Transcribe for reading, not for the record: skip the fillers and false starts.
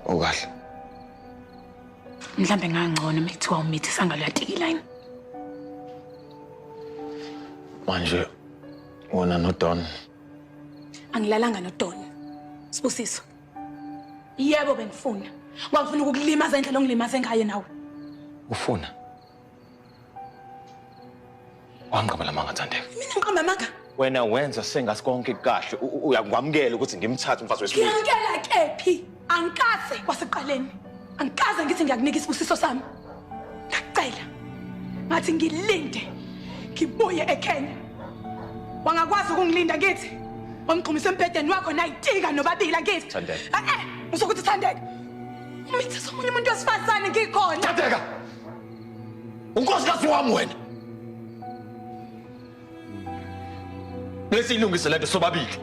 Ukahle. Mhlambe ngangcono uma kuthiwa umithi sangalo yatiki line. Manje wena noDon. Angilalanga noDon. Sibusiso. Yebo bengifuna. Ngangifuna ukukulimaza indlela ongilimaze ngayo nawe. Ufuna? Wangiqambela amanga Thandeka. Mina ngiqamba amanga? Wena wenza sengathi konke kukahle. Uyakwamukela ukuthi ngimthathe umfazi wesibili. Ngiyamukela kephi? Angikaze kwasekuqaleni. Angikaze ngithi ngiyakunika isibusiso sami. Ngakucela. Ngathi ngilinde. Ngibuye eKenya. Wangakwazi ukungilinda ngithi. Wangigqumisa embhedeni wakho nayitika nobabili angithi. Thandeka. Eh, usokuthi Thandeka. Umithisa omunye umuntu wesifazane ngikhona. Thandeka! Unkosikazi wami wena. Lesiyilungise lento sobabili.